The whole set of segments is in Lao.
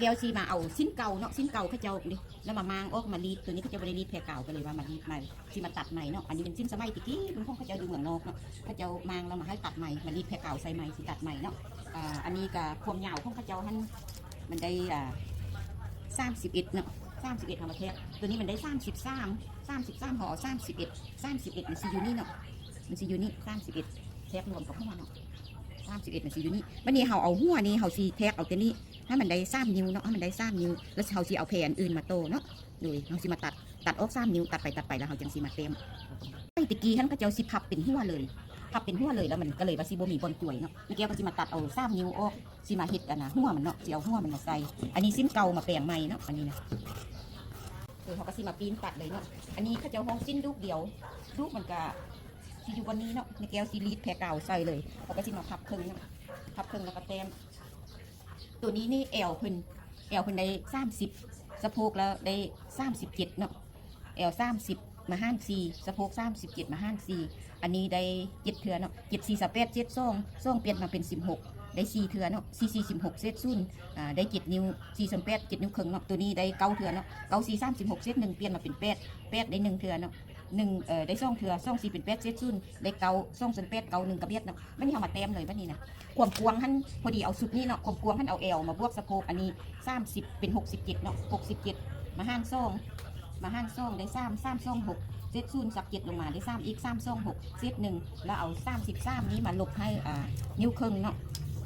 ແກ້ວຊິມາເອົາສິ້ນເກົ່າເນາະ ສິ້ນເກົ່າເຂົາເຈົ້ານີ້ ແລ້ວມາມ້າງອອກມາລີດ. ຕົວນີ້ເຂົາເຈົ້າບໍ່ໄດ້ລີດແພເກົ່າ ກໍເລີຍວ່າມາລີດໃໝ່ ຊິມາຕັດໃໝ່ເນາະ. ອັນນີ້ເປັນສິ້ນສະໄໝແຕ່ກີ້ ລຸງຂອງເຂົາເຈົ້າຢູ່ເມືອງນອກເນາະ ເຂົາເຈົ້າມ້າງແລ້ວມາໃຫ້ຕັດໃໝ່ ມາລີດແພເກົ່າໃສ່ໃໝ່ ຊິຕັດໃໝ່ເນາະ. ອາ ອັນນີ້ກໍຄວາມຍາວຂອງເຂົາເຈົ້າຫັ້ນ ມັນໄດ້ ອາ ສາມສິບເອັດເນາະ ສາມສິບເອັດ ເຮົາມາແທກ ຕົວນີ້ມັນໄດ້ສາມສິບສາມ ສາມສິບສາມ ເຮົາເອົາສາມສິບເອັດ ສາມສິບເອັດ ມັນຊິຢູ່ນີ້ເນາະ ມັນຊິຢູ່ນີ້ ສາມສິບເອັດ ແທກລວມກັບຫົວເນາະ ສາມສິບເອັດ ມັນຊິຢູ່ນີ້. ບັດນີ້ເຮົາເອົາຫົວນີ້ ເຮົາຊິແທກເອົາແຕ່ນີ້ ໃຫ້ມັນໄດ້ສາມນິ້ວເນາະ ໃຫ້ມັນໄດ້ສາມນິ້ວ ແລ້ວເຮົາຊິເອົາແພອັນອື່ນມາຕໍ່ເນາະ. ໂດຍເຮົາຊິມາຕັດ ຕັດອອກສາມນິ້ວ ຕັດໄປຕັດໄປ ແລ້ວເຮົາຈັ່ງຊິມາແຕ້ມ. ແຕ່ກີ້ຫັ້ນເຂົາເຈົ້າຊິພັບເປັນຫົວເລີຍ ພັບເປັນຫົວເລີຍ ແລ້ວມັນກໍເລີຍວ່າຊິບໍ່ມີບ່ອນຈວຍເນາະ. ແມ່ແກ້ວກໍຊິມາຕັດເອົາສາມນິ້ວອອກ ຊິມາເຮັດອັນນ່າ ຫົວມັນເນາະ ຊິເອົາຫົວມັນມາໃສ່. ອັນນີ້ສິ້ນເກົ່າມາແປງໃໝ່ເນາະ ອັນນີ້ນະ. ເອີ ເຮົາກໍຊິມາປີ້ນຕັດເລີຍເນາະ. ອັນນີ້ເຂົາເຈົ້າຮ້ອງສິ້ນລູກດຽວ ລູກມັນກໍຊິຢູ່ບ່ອນນີ້ເນາະ. ແມ່ແກ້ວຊິລີດແພກາວໃສ່ເລີຍ ເຮົາກໍຊິມາພັບເຄິ່ງເນາະ ພັບເຄິ່ງແລ້ວກໍແຕ້ມ. ຕົວນີ້ນີ້ແອວເພິ່ນ ແອວເພິ່ນໄດ້ສາມສິບ ສະໂພກລະໄດ້ສາມສິບເຈັດເນາະ. ແອວສາມສິບມາຫານສີ່ ສະໂພກສາມສິບເຈັດມາຫານສີ່ ອັນນີ້ໄດ້ເຈັດເທື່ອເນາະ. ເຈັດສີ່ຊາວແປດ ເສດສອງ ສອງປ່ຽນມາເປັນສິບຫົກ ໄດ້ສີ່ເທື່ອເນາະ. ສີ່ສີ່ສິບຫົກ ເສດສູນ ອາ ໄດ້ເຈັດນິ້ວ ສີ່ສ່ວນແປດ ເຈັດນິ້ວເຄິ່ງເນາະ. ຕົວນີ້ໄດ້ເກົ້າເທື່ອເນາະ. ເກົ້າສີ່ສາມສິບຫົກ ເສດໜຶ່ງ ປ່ຽນມາເປັນແປດ ແປດໄດ້ໜຶ່ງເທື່ອເນາະ. ໜຶ່ງ ເອີ ໄດ້ສອງເທື່ອ ສອງສີ່ເປັນແປດ ເສດສູນ ໄດ້ເກົ້າ ສອງສ່ວນແປດ ເກົ້າໜຶ່ງກະບຽດເນາະ. ບັດນີ້ເຮົາມາແຕ້ມເລີຍ ບັດນີ້ນະ ຄວາມກວ້າງຫັ້ນ ພໍດີເອົາຊຸດນີ້ເນາະ ຄວາມກວ້າງຫັ້ນເອົາແອວມາບວກສະໂພກ ອັນນີ້ສາມສິບເປັນຫົກສິບເຈັດເນາະ. ຫົກສິບເຈັດມາຫານສອງ ມາຫານສອງໄດ້ສາມ ສາມສອງຫົກ ເສດສູນສັກເຈັດລົງມາໄດ້ສາມອີກ ສາມສອງຫົກ ເສດໜຶ່ງ ແລ້ວເອົາສາມສິບສາມນີ້ມາລົບໃຫ້ ອາ ນິ້ວເຄິ່ງເນາະ.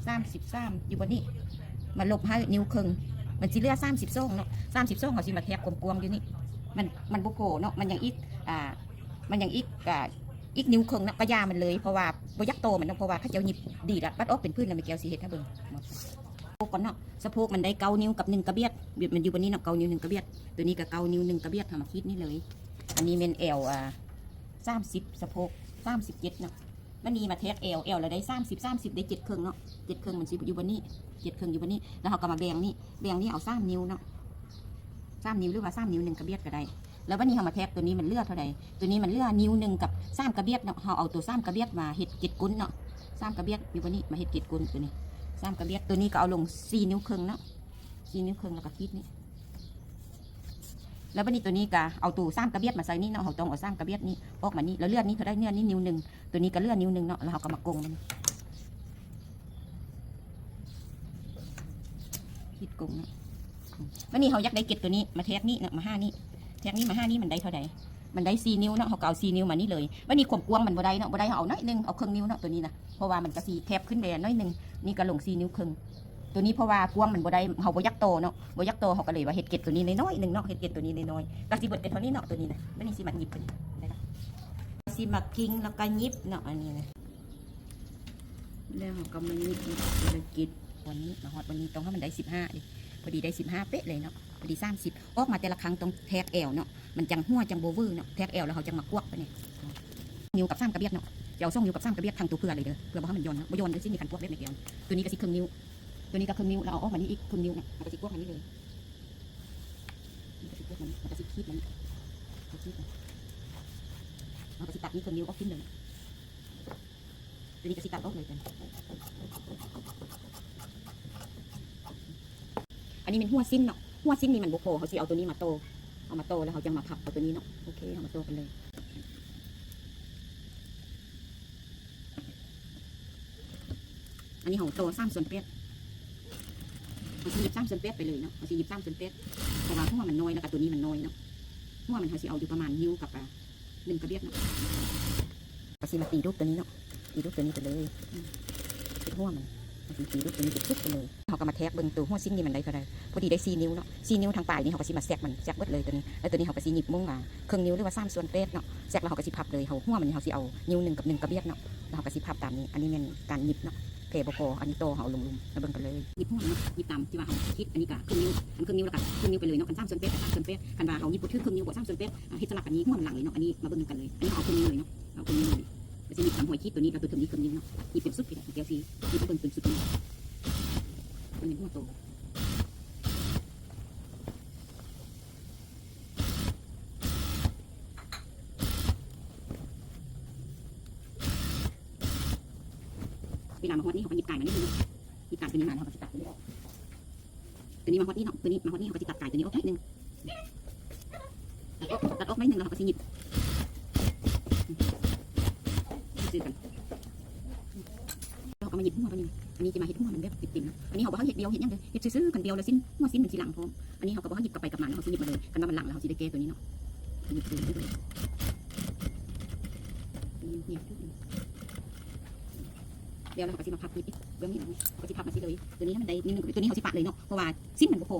ສາມສິບສາມຢູ່ບ່ອນນີ້ ມາລົບໃຫ້ນິ້ວເຄິ່ງ ມັນຊິເຫຼືອສາມສິບສອງເນາະ. ສາມສິບສອງເຮົາຊິມາແທກຄວາມກວ້າງຢູ່ນີ້ ມັນ ມັນບໍ່ພໍເນາະ ມັນຍັງອີກ ອາ ມັນຍັງອີກ ອາ ອີກນິ້ວເຄິ່ງເນາະ ກະຢ່າມັນເລີຍ ເພາະວ່າບໍ່ຢາກຕໍ່ມັນເນາະ ເພາະວ່າເຂົາເຈົ້າຫຍິບດີລະ ບັດອອກເປັນພື້ນລະ ແມ່ແກ້ວຊິເຮັດໃຫ້ເບິ່ງ. ສະໂພກກ່ອນເນາະ ສະໂພກມັນໄດ້ເກົ້ານິ້ວກັບໜຶ່ງກະບຽດ ມັນຢູ່ບ່ອນນີ້ເນາະ ເກົ້ານິ້ວໜຶ່ງກະບຽດ. ຕົວນີ້ກໍເກົ້ານິ້ວໜຶ່ງກະບຽດ ເຮົາມາຂີດນີ້ເລີຍ. ອັນນີ້ແມ່ນແອວ ອາ ສາມສິບ ສະໂພກສາມສິບເຈັດເນາະ. ບັດນີ້ມາແທກແອວ ແອວລະໄດ້ສາມສິບ ສາມສິບໄດ້ເຈັດເຄິ່ງເນາະ ເຈັດເຄິ່ງມັນຊິຢູ່ບ່ອນນີ້ ເຈັດເຄິ່ງຢູ່ບ່ອນນີ້. ແລ້ວເຮົາກໍມາແບ່ງນີ້ ແບ່ງນີ້ເອົາສາມນິ້ວເນາະ ສາມນິ້ວ ຫຼືວ່າສາມນິ້ວໜຶ່ງກະບຽດກໍໄດ້. ແລ້ວບັດນີ້ເຮົາມາແທກຕົວນີ້ມັນເຫຼືອເທົ່າໃດ? ຕົວນີ້ມັນເຫຼືອນິ້ວໜຶ່ງກັບສາມກະບຽດເນາະ. ເຮົາເອົາຕົວສາມກະບຽດມາເຮັດເກັດກົ້ນເນາະ. ສາມກະບຽດຢູ່ບ່ອນນີ້ ມາເຮັດເກັດກົ້ນຕົວນີ້ ສາມກະບຽດ. ຕົວນີ້ກໍເອົາລົງສີ່ນິ້ວເຄິ່ງເນາະ ສີ່ນິ້ວເຄິ່ງ ແລ້ວກໍຂີດນີ້. ແລ້ວບັດນີ້ຕົວນີ້ກໍເອົາຕົວສາມກະບຽດມາໃສ່ນີ້ເນາະ. ເຮົາຕ້ອງເອົາສາມກະບຽດນີ້ອອກມານີ້ ແລ້ວເຫຼືອນີ້ເທົ່າໃດ? ເຫຼືອນີ້ນິ້ວໜຶ່ງ ຕົວນີ້ກໍເຫຼືອນິ້ວໜຶ່ງເນາະ. ແລ້ວເຮົາກໍມາກົງມັນ ຂີດກົງເນາະ. ບັດນີ້ເຮົາຢາກໄດ້ເກັດຕົວນີ້ມາແທກນີ້ເນາະ ມາຫານີ້ ແທກນີ້ມາຫານີ້ ມັນໄດ້ເທົ່າໃດ? ມັນໄດ້ສີ່ນິ້ວເນາະ ເຮົາກໍເອົາສີ່ນິ້ວມານີ້ເລີຍ. ບັດນີ້ຄວາມກວ້າງມັນບໍ່ໄດ້ເນາະ ບໍ່ໄດ້ ເຮົາເອົາໜ້ອຍໜຶ່ງ ເອົາເຄິ່ງນິ້ວເນາະ ຕົວນີ້ນະ ເພາະວ່າມັນກໍຊິແຄບຂຶ້ນໄປໜ້ອຍໜຶ່ງ. ນີ້ກໍລົງສີ່ນິ້ວເຄິ່ງ. ຕົວນີ້ເພາະວ່າກວ້າງມັນບໍ່ໄດ້ ເຮົາບໍ່ຢາກຕໍ່ເນາະ ບໍ່ຢາກຕໍ່ ເຮົາກໍເລີຍວ່າເຮັດເກັດຕົວນີ້ນ້ອຍໆໜຶ່ງເນາະ ເຮັດເກັດຕົວນີ້ນ້ອຍໆ ກໍຊິເບິດແຕ່ເທົ່ານີ້ເນາະ. ຕົວນີ້ນະ ບັດນີ້ຊິມາຫຍິບ ຊິມາກິ້ງ ແລ້ວກໍຫຍິບເນາະ ອັນນີ້ນະ. ແລ້ວເຮົາກໍມາຫຍິບ ມາເກັດວັນນີ້ ມາຮອດວັນນີ້ ຕ້ອງໃຫ້ມັນໄດ້ສິບຫ້າເດ້ ພໍດີໄດ້ສິບຫ້າເປະເລີຍເນາະ ພໍດີສາມສິບ. ອອກມາແຕ່ລະຄັ້ງຕ້ອງແທກແອວເນາະ ມັນຈັ່ງຫົວຈັ່ງບໍ່ເວີເນາະ ແທກແອວແລ້ວເຮົາຈັ່ງມາກວກໄປນີ້ ນິ້ວກັບສາມກະບຽດເນາະ. ຈະເອົາສອງນິ້ວກັບສາມກະບຽດທັງຕົວເພື່ອເລີຍເດີ ເພື່ອບໍ່ໃຫ້ມັນຢ່ອນເນາະ ບໍ່ຢ່ອນເດີ ຊີ້ນນີ້ຄັນກວກແບບແມ່ແກ້ວ. ຕົວນີ້ກໍຊິເຄິ່ງນິ້ວ ຕົວນີ້ກໍເຄິ່ງນິ້ວ ແລ້ວເອົາອອກມານີ້ອີກເຄິ່ງນິ້ວເນາະ ເຮົາກໍຊິກວກມານີ້ເລີຍ ເຮົາກໍຊິກວກມານີ້ ເຮົາກໍຊິຂີດມັນ ເຮົາກໍຊິຂີດມັນ ເຮົາກໍຊິຕັດນີ້ເຄິ່ງນິ້ວອອກຖິ້ມເລີຍ. ຕົວນີ້ກໍຊິຕັດອອກເລີຍ ອັນນີ້ແມ່ນຫົວສິ້ນເນາະ ຫົວສິ້ນນີ້ມັນບໍ່ພໍ ເຮົາຊິເອົາຕົວນີ້ມາຕໍ່ ເອົາມາຕໍ່ແລ້ວເຮົາຈັ່ງມາພັບເອົາຕົວນີ້ເນາະ. ໂອເຄ ເຮົາມາຕໍ່ກັນເລີຍ. ອັນນີ້ເຮົາຕໍ່ສາມສ່ວນແປດ ເຮົາຊິຫຍິບສາມສ່ວນແປດໄປເລີຍເນາະ ເຮົາຊິຫຍິບສາມສ່ວນແປດ ເພາະວ່າຫົວມັນນ້ອຍ ແລ້ວກໍຕົວນີ້ມັນນ້ອຍເນາະ ຫົວມັນ ເຮົາຊິເອົາຢູ່ປະມານນິ້ວກັບ ອາ ໜຶ່ງກະບຽດເນາະ. ກໍຊິມາຕີລູກຕົວນີ້ເນາະ ຕີລູກຕົວນີ້ໄປເລີຍ ອືມ ເຮັດຫົວມັນ ເຮົາຊິຕີລູກຕົວນີ້ສຸດໆໄປເລີຍ. ເຮົາກໍມາແທກເບິ່ງຕົວຫົວສິ້ນນີ້ມັນໄດ້ເທົ່າໃດ ພໍດີໄດ້ສີ່ນິ້ວເນາະ ສີ່ນິ້ວທາງປາຍນີ້ ເຮົາກໍຊິມາແຊກມັນ ແຊກເບິດເລີຍຕົວນີ້. ແລ້ວຕົວນີ້ເຮົາກໍຊິຫຍິບມຸ້ງ ອາ ເຄິ່ງນິ້ວ ຫຼືວ່າສາມສ່ວນແປດເນາະ ແຊກແລ້ວເຮົາກໍຊິພັບເລີຍ. ເຮົາ ຫົວມັນນີ້ເຮົາຊິເອົານິ້ວໜຶ່ງກັບໜຶ່ງກະບຽດເນາະ ແລ້ວເຮົາກໍຊິພັບຕາມນີ້. ອັນນີ້ແມ່ນການຫຍິບເນາະ ແຜບໍ່ພໍ ອັນນີ້ຕໍ່ເຮົາເອົາລົງລຸ່ມ ມາເບິ່ງກັນເລີຍ. ຫຍິບຫົວເນາະ ຫຍິບຕາມທີ່ວ່າເຮົາຄິດ ອັນນີ້ກໍເຄິ່ງນິ້ວ ອັນເຄິ່ງນິ້ວ ແລ້ວກໍເຄິ່ງນິ້ວໄປເລີຍເນາະ. ຄັນສາມສ່ວນແປດກໍສາມສ່ວນແປດ ຄັນວ່າເຮົາຫຍິບບໍ່ຖືກເຄິ່ງນິ້ວ ບໍ່ສາມສ່ວນແປດ ເຮັດສະຫຼັບ ອັນນີ້ຫົວມັນຫຼັງເລີຍເນາະ. ອັນນີ້ມາເບິ່ງນຳກັນເລີຍ ອັນນີ້ເຮົາເອົາເຄິ່ງນິ້ວເລີຍເນາະ ເອົາເຄິ່ງນິ້ວເລີຍ ກໍຊິຫຍິບຕາມຫົວຄິດຕົວນີ້ ແລ້ວຕົວເທິງນີ້ເຄິ່ງນິ້ວເນາະ ຫຍິບເປັນສຸດໄປເລີຍ. ດຽວຊິຫຍິບໃຫ້ເບິ່ງເປັນສຸດນີ້ ເປັນຫົວໂຕ. ເວລາມາຮອດນີ້ ເຮົາກໍຫຍິບກາຍມານິດໜຶ່ງເນາະ ຫຍິບກາຍຕົວນີ້ມາ ແລ້ວເຮົາກໍຊິຕັດຕົວນີ້ອອກ. ຕົວນີ້ມາຮອດນີ້ເນາະ ຕົວນີ້ມາຮອດນີ້ ເຮົາກໍຊິຕັດກາຍຕົວນີ້ອອກໜ້ອຍໜຶ່ງ ຕັດອອກ ຕັດອອກໜ້ອຍໜຶ່ງ ແລ້ວເຮົາກໍຊິຫຍິບ ຊື່ກັນ ເຮົາກໍມາຫຍິບຫົວຕົວນີ້ ອັນນີ້ຊິມາເຮັດຫົວມັນແບບເຕັມໆເນາະ ອັນນີ້ເຮົາບໍ່ໃຫ້ເຮັດບຽວເຮັດຫຍັງເດີ ເຮັດຊື່ໆ ຄັນບຽວແລ້ວຊີ້ນ ຫົວຊີ້ນມັນຊິຫຼັງພ້ອມ ອັນນີ້ເຮົາກໍບໍ່ໃຫ້ຫຍິບກັບໄປກັບມາເນາະ ເຮົາຊິຫຍິບມາເລີຍ ຄັນວ່າມັນຫຼັງແລ້ວເຮົາຊິໄດ້ແກ້ຕົວນີ້ເນາະ ຫຍິບຕົວນີ້ເລີຍ ແລ້ວເຮົາກໍຊິມາພັບຫຍິບອີກເບື້ອງນີ້ ເຮົາກໍຊິພັບມາຊີ້ເລີຍ ຕົວນີ້ໃຫ້ມັນໄດ້ໜຶ່ງ ຕົວນີ້ເຮົາຊິປະເລີຍເນາະ ເພາະວ່າຊີ້ນມັນບໍ່ພໍ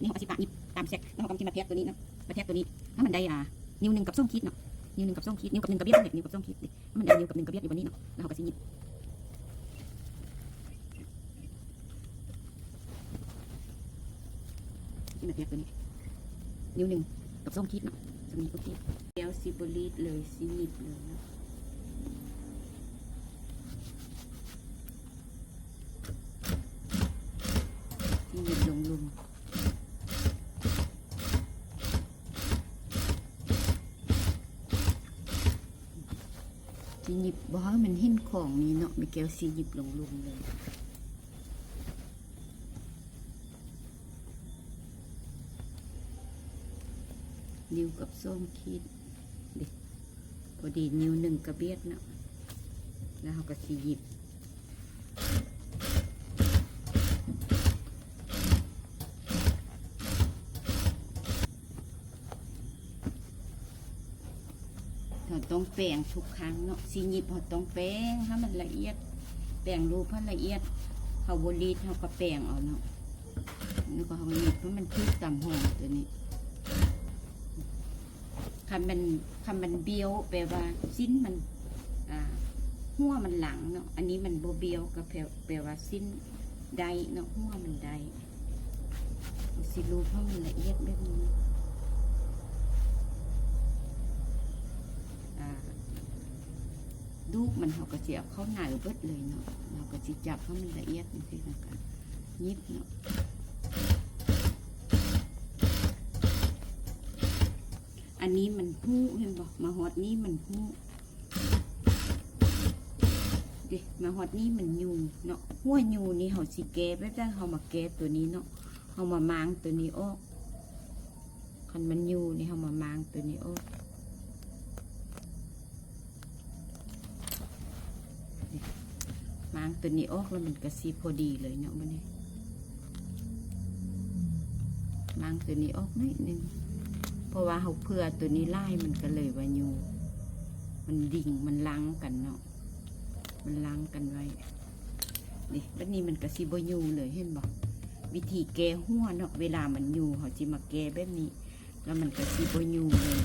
ນີ້ເຮົາກໍຊິປະຫຍິບຕາມແຊັກ ແລ້ວເຮົາກໍຊິມາແທກຕົວນີ້ເນາະ ມາແທກຕົວນີ້ໃຫ້ມັນໄດ້ ອ່າ ນິ້ວໜຶ່ງກັບສອງຂີດເນາະ ນິ້ວໜຶ່ງກັບສອງຂີດ ນິ້ວກັບໜຶ່ງກະບຽດນີ້ແຫຼະ ນິ້ວກັບສອງຂີດ ໃຫ້ມັນໄດ້ນິ້ວກັບໜຶ່ງກະບຽດຢູ່ບ່ອນນີ້ເນາະ ແລ້ວເຮົາກໍຊິຫຍິບ ຊິມາແທກຕົວນີ້ ນິ້ວໜຶ່ງກັບສອງຂີດເນາະ ສ່ຳນີ້ໂອເຄ ແລ້ວຊິບໍ່ລີດເລີຍ ຊິຫຍິບເລີຍເນາະ ຊິຫຍິບລົງລຸ່ມ ຊິຫຍິບບໍ່ໃຫ້ມັນເຫັນຂອງນີ້ເນາະ ແມ່ແກ້ວຊິຫຍິບລົງລຸ່ມເລີຍ ນິ້ວກັບສອງຂີດ ເດ້ ພໍດີນິ້ວໜຶ່ງກະບຽດເນາະ ແລ້ວເຮົາກໍຊິຫຍິບ ເຮົາຕ້ອງແປງທຸກຄັ້ງເນາະ ຊິຫຍິບເຮົາຕ້ອງແປງໃຫ້ມັນລະອຽດ ແປງຮູບໃຫ້ລະອຽດ ເຮົາບໍ່ລີດເຮົາກໍແປງເອົາເນາະ ແລ້ວກໍເຮົາຫຍິບໃຫ້ມັນຖືກຕາມຮ່ອງຕົວນີ້ ຄັນມັນ ຄັນມັນບ້ຽວແປວ່າຊີ້ນມັນ ອ່າ ຫົວມັນຫຼັງເນາະ ອັນນີ້ມັນບໍ່ບ້ຽວກໍແປ ແປວ່າຊີ້ນໄດ້ເນາະ ຫົວມັນໄດ້ ຊິລູບໃຫ້ມັນລະອຽດແບບນີ້ ອ່າ ລູບມັນ ເຮົາກໍຊິເອົາເຂົ້າໃນເບິດເລີຍເນາະ ເຮົາກໍຊິຈັບໃຫ້ມັນລະອຽດຈັ່ງຊີ້ ແລ້ວກໍຫຍິບເນາະ ອັນນີ້ມັນຫູ້ ເຫັນບໍ່ ມາຮອດນີ້ມັນຫູ້ ເດ້ ມາຮອດນີ້ມັນຫຍູ້ເນາະ ຫົວຫຍູ້ນີ້ເຮົາຊິແກ້ແບບໃດ ເຮົາມາແກ້ຕົວນີ້ເນາະ ເຮົາມາມ້າງຕົວນີ້ອອກ ຄັນມັນຫຍູ້ນີ້ເຮົາມາມ້າງຕົວນີ້ອອກ ມ້າງຕົວນີ້ອອກແລ້ວມັນກະຊິພໍດີເລີຍເນາະ ບັດນີ້ມ້າງຕົວນີ້ອອກໜ້ອຍໜຶ່ງ ເພາະວ່າເຮົາເຜື່ອຕົວນີ້ຫຼາຍ ມັນກະເລີຍວ່າຫຍູ້ ມັນດິງ ມັນລັງກັນເນາະ ມັນລັງກັນໄວ້ ນີ້ ບັດນີ້ມັນກະຊິບໍ່ຫຍູ້ເລີຍ ເຫັນບໍ່ ວິທີແກ້ຫົວເນາະ ເວລາມັນຫຍູ້ ເຮົາຊິມາແກ້ແບບນີ້ ແລ້ວມັນກະຊິບໍ່ຫຍູ້ເລີຍ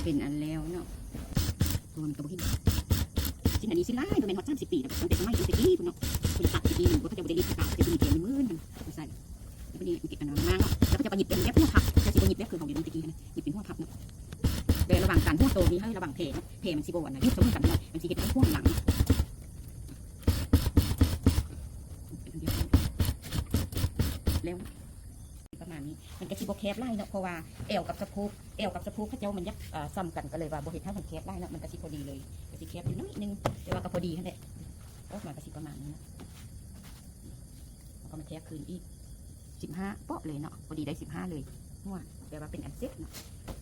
ເປັນອັນແລ້ວເນາະ ໂຕມັນກະບໍ່ເຫັນ ຊີ້ນອັນນີ້ຊີ້ນຫຼາຍ ບໍ່ແມ່ນຮອດສາມສິບປີແລ້ວ ຕັ້ງແຕ່ສະໄໝຕັ້ງແຕ່ກີ້ພຸ້ນເນາະ ເພິ່ນຕັດແຕ່ກີ້ ບໍ່ ເຂົາເຈົ້າບໍ່ໄດ້ລີດຄືເກົ່າ ເຂົາເຈົ້າຊິມີແຕ່ມື້ໆ ມາໃສ່ ບັດນີ້ເກັບອັນນັ້ນມາເນາະ ແລ້ວເຂົາເຈົ້າມາຫຍິບແບບ ແບບຫົວພັບ ເຂົາເຈົ້າຊິບໍ່ຫຍິບແບບຄືເຮົາເຮັດແຕ່ກີ້ຫັ້ນນະ ຫຍິບເປັນຫົວພັບເນາະ ແຕ່ລະຫວ່າງການຫົວໂຕນີ້ໃຫ້ລະວັງແຜເນາະ ແຜມັນຊິບໍ່ອັນນັ້ນ ຢຸດສະເໝີກັນເນາະ ມັນຊິເຮັດໃຫ້ຫົວມັນຫຼັງເນາະ ແລ້ວ ປະມານນີ້ ມັນກະຊິບໍ່ແຄບຫຼາຍເນາະ ເພາະວ່າແອວກັບສະໂພກ ແອວກັບສະໂພກເຂົາເຈົ້າມັນຢາກ ເອີ ສ່ຳກັນ ກະເລີຍວ່າບໍ່ເຮັດໃຫ້ມັນແຄບຫຼາຍເນາະ ມັນກະຊິພໍດີເລີຍ ກະຊິແຄບຢູ່ໜ້ອຍໜຶ່ງ ແຕ່ວ່າກະພໍດີຫັ້ນແຫຼະ ອອກມາກະຊິປະມານນີ້ເນາະ ເຮົາກໍມາແທກຄືນອີກສິບຫ້າເປາະເລີຍເນາະ ພໍດີໄດ້ສິບຫ້າເລີຍ ຫົວ ແຕ່ວ່າເປັນອັນເຊັດເນາະ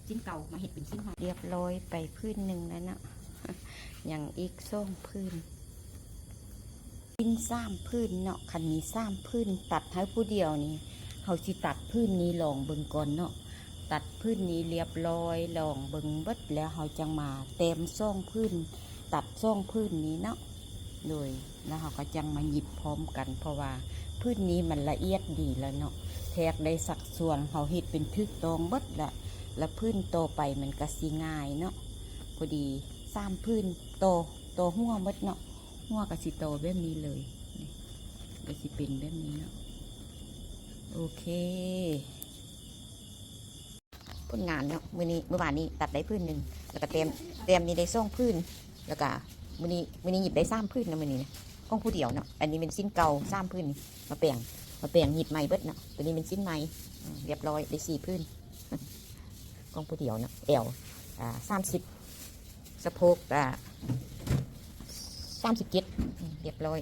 ຊີ້ນເກົ່າມາເຮັດເປັນຊີ້ນໃໝ່ ລຽບຮ້ອຍໄປຜືນໜຶ່ງແລ້ວເນາະ ຍັງອີກສອງຜືນ ຊີ້ນສາມຜືນເນາະ ຄັນມີສາມຜືນ ຕັດໃຫ້ຜູ້ດຽວນີ້ ເຮົາຊິຕັດຜືນນີ້ລອງເບິ່ງກ່ອນເນາະ ຕັດຜືນນີ້ລຽບຮ້ອຍ ລອງເບິ່ງເບິດແລ້ວ ເຮົາຈັ່ງມາແຕ້ມສອງຜືນ ຕັດສອງຜືນນີ້ເນາະ ໂດຍ ແລ້ວເຮົາກໍຈັ່ງມາຫຍິບພ້ອມກັນ ເພາະວ່າຜືນນີ້ມັນລະອຽດດີແລ້ວເນາະ ແທກໄດ້ສັດສ່ວນ ເຮົາເຮັດເປັນຖືກຕ້ອງເບິດລະ ລະຜືນຕໍ່ໄປມັນກະຊິງ່າຍເນາະ ພໍດີສາມຜືນ ຕໍ່ ຕໍ່ຫົວໝົດເນາະ ຫົວກະຊິຕໍ່ແບບນີ້ເລີຍ ນີ້ກະຊິເປັນແບບນີ້ເນາະ ໂອເຄ ຜົນງານເນາະ ມື້ນີ້ ມື້ວານນີ້ຕັດໄດ້ຜືນໜຶ່ງ ແລ້ວກະແຕ້ມ ແຕ້ມນີ້ໄດ້ສອງຜືນ ແລ້ວກະມື້ນີ້ ມື້ນີ້ຫຍິບໄດ້ສາມຜືນເນາະ ມື້ນີ້ນະ ຂອງຜູ້ດຽວເນາະ ອັນນີ້ແມ່ນສິ້ນເກົ່າສາມຜືນນີ້ ມາແປງ ມາແປງຫຍິບໃໝ່ເບິດເນາະ ໂຕນີ້ແມ່ນສິ້ນໃໝ່ ອືມ ລຽບຮ້ອຍ ໄດ້ສີ່ຜືນ ຂອງຜູ້ດຽວເນາະ ແອວ ອ່າ ສາມສິບ ສະໂພກກະສາມສິບເຈັດ ລຽບຮ້ອຍ